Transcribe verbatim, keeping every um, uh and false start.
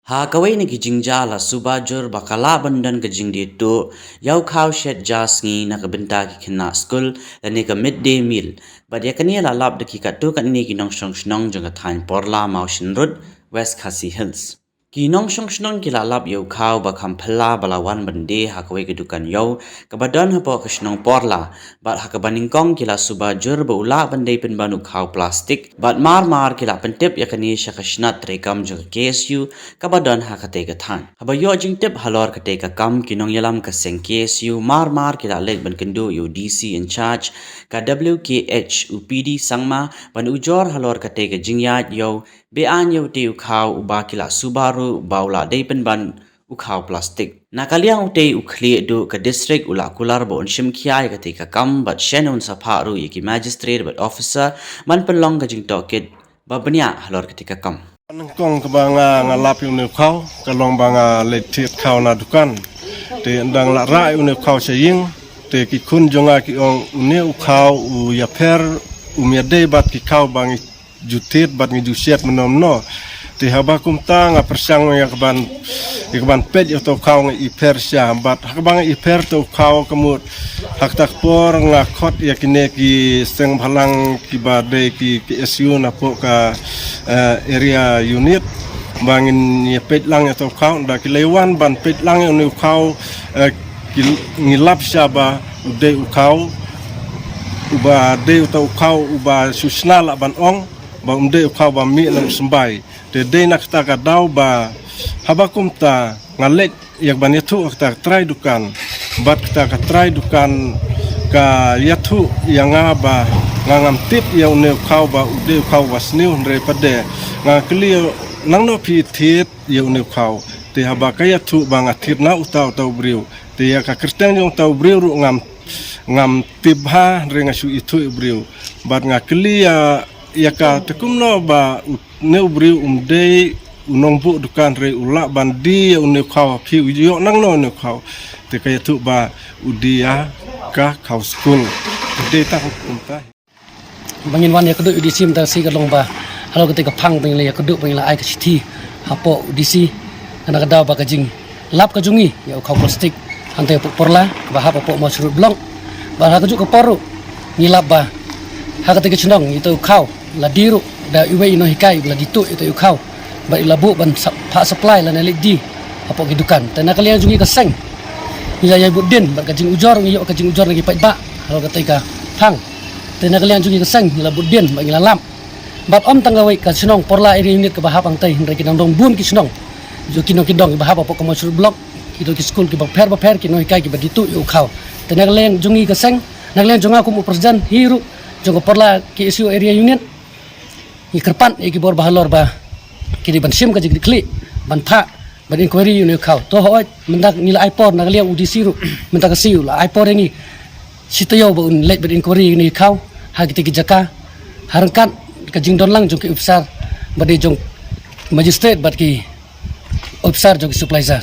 Ha kawei na ki jingjia la suba jur ba ka lah ban don ka jingdie tuh ïa u khaw shet ja sngi na ka bynta ki khynnah skul lane ka midday meal. Bad ïa kane la lap da ki katto katne ki nongshong shnong jong ka thaiñ Porla, Mawshynrut, West Khasi Hills. Ki nongshong shnong ki la lap ïa u khaw ba kham phylla ba la wan ban die ha kawei ka dukan ïew kaba don hapoh ka shnong Porla. Bad ha kaba nyngkong ki la suba jur ba u lah ban dei pynban u khaw plastik. Bad mar mar ki la pyntip ïa kane sha ka shnat treikam jong ka K S U kaba don ha katei ka thaiñ. Haba ïoh jingtip halor katei ka kam, ki nongïalam ka seng K S U mar mar ki la leit ban kynduh ïa u D C in charge ka W K H, u P D Sangma, ban ujor halor katei ka jingïaid ïew, bad ïa utei u khaw uba ki la suba ruh ba u la dei pynban u khaw plastik. Na ka liang utei u khlieh duh ka district u la kular ba un shim khia ïa katei ka kam bad shen un sa phah ruh ïa ki magistrate bad officer ban pynlong ka jingtohkit ba bniah halor katei ka kam. Nyngkong kaba nga, nga lap ïa une u khaw ka long ba nga leit thied khaw na dukan. Te ynda nga la rah ïa une u khaw sha ïing, te ki khun jong nga ki ong une u khaw u ïapher, um ïadei bad ki khaw ba ngi ju thied bad ngi ju shet mynno mynno. Te haba kumta nga pyrshang ïa ka ban, ïa ka ban peit ïa uta u khaw, nga ipher sha, bad ha kaba nga ipher uta u khaw ka mut ha kata ka por nga khot ïa kine ki seng bhalang kiba dei ki, ki K S U napoh ka, eh, area unit ba ngin ïa peit lang ïa uta u khaw. Ynda ki la wan ban peit lang ïa une u khaw, eh, ki, ngi lap sha ba u dei u khaw uba dei uta u khaw uba shu shna lah ban ong ba um dei u khaw ba mih na u symbai. Te dei na kata ka daw ba haba kumta nga leit ïa ka ban ïathuh ha kata ka trai dukan. Bad kata ka trai dukan ka ïathuh ïa nga ba nga ngam tip ïa une u khaw ba u dei u khaw ba sniew, hynrei pat de nga kylli nangno phi thied ïa une u khaw. Te haba ka ïathuh ba nga thied na uta uta u briew, te ïa ka kyrteng jong uta u briew ruh ngam, ngam tip bha, hynrei nga shu ithuh ïa u briew. Bad nga kylli ïa, ïa ka te kumno ba u, une u briew um dei u nongbuh dukan, hynrei u lah ban die ïa une u khaw, phi u ïoh nangno une u khaw. Te ka ïathuh ba u die ïa ka khaw skul. Te dei tang kumta. Ba ngin wan ïakynduh ïa u D C mynta ka sngi ka long ba halor katei ka phang ba ngin la ïakynduh, ba ngin la ai ka shithi hapoh u D C. Kane ka daw ba ka jinglap ka jong ngi ïa u khaw plastik hangtei hapoh Porla ba hap hapoh Mawshynrut Block. Ba ha kajuh ka por ruh ngi lap ba ha katei ka shnong ïa uta u khaw la die ruh da iwei i nonghikai ba la die tuh ïa uta u khaw. Bad i la buh ban sap-, phah supply lane leit die hapoh ki dukan. Te na ka liang jong ngi ka seng ngi la ïai bud dien bad ka jingujor, ngi ïoh ka jingujor na ki paidbah halor katei ka phang. Te na ka liang jong ngi ka seng ngi la bud dien bad ngi la lap. Bad ym tang kawei ka shnong Porla Area Unit kaba hap hangtei, hynrei ki dang don bun ki shnong jong ki nongkyndong kiba hap hapoh ka Mawshynrut Block, ki don ki skul kiba pher ba pher, ki nonghikai kiba die tuh ïa u khaw. Te na ka liang jong ngi ka seng, na ka liang jong nga kum u president hi ruh jong ka Porla K S U Area Unit, ngi kyrpad ïa ki bor ba halor ba ki dei ban shim ka jingkitkhlieh ban phah ban inquiry ïa une u khaw. To hooid, mynta ngi la ai por na ka liang u D C ruh, mynta ka sngi u la ai por ïa ngi shi taïew ba un leit ban inquiry ïa une u khaw ha kitei ki jaka, ha ryngkat ka jingdon lang jong ki officer ba dei jong magistrate bad ki officer jong ki supervisor.